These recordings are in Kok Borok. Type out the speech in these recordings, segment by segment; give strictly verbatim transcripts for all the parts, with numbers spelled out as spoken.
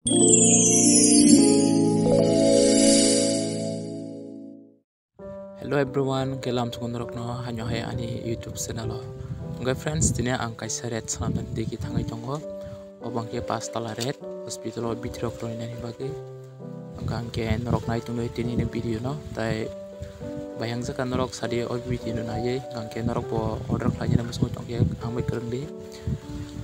Hello everyone, kelam sukun rok no hanyo hai ani YouTube channel o. Hwnkhe friends, tini ang kaisa red swnamnani digi thangwi tongo. Obo hwnkhe pash tala red, hospital o bithorok roinani bagwi. Hwnkhe ang khe norok nai tongwi tini ni video no, tai bayang jaka norok sadi o video no naiwi, hwnkhe norok bo order khlainani muchungwi tongkhe ang bai kwrwngdi.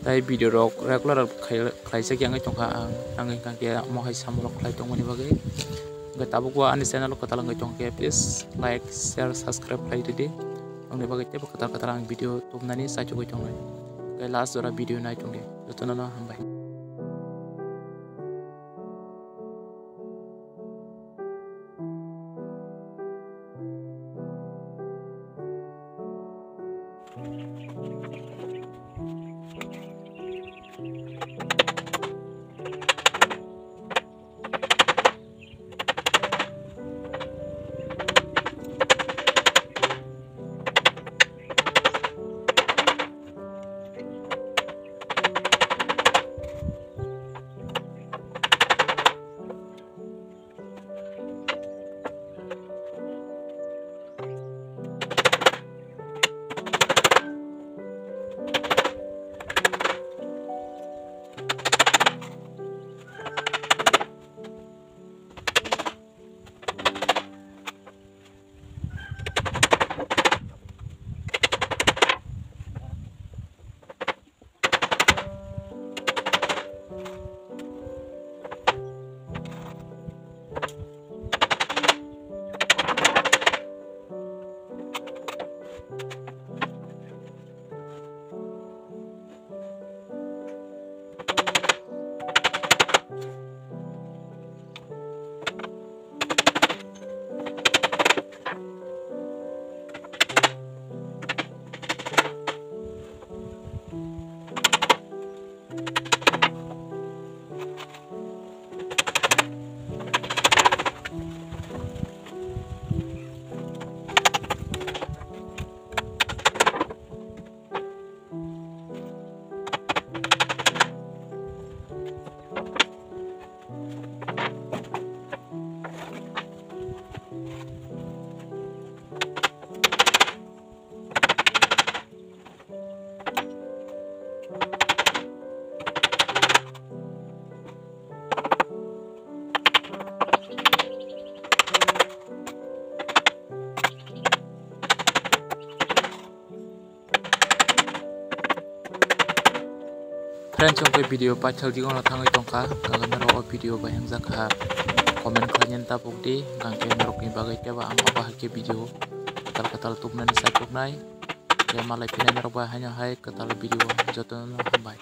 Tai video rok regular khai-, khlaijak yangwi tongkha ang, ang hwnkhe omo hai samung rok khlai tongmani bagwi. Hwnkhe tabuk bo ani channel o kwtal wngwi tongkhe, please like, share, subscribe khlai ridi. Nokni bagwi teibo kwtal kwtal ang video tubunani chaichugwi tongnai. Hwnkhe last jora video nai tongdi. Jotono no hambai. Friends, chwng khe video paithak digwno thangwi tongkha, hwnkhe norok o video bai hwngjak kha, comment khlainani tabuk di, hwnkhe norokni bagwi kebo ang obo hai khe video kwtal kwtal tubunani chaichuknai. Khe malai phinai norok bai haino hai kwtal video, jotono hambai.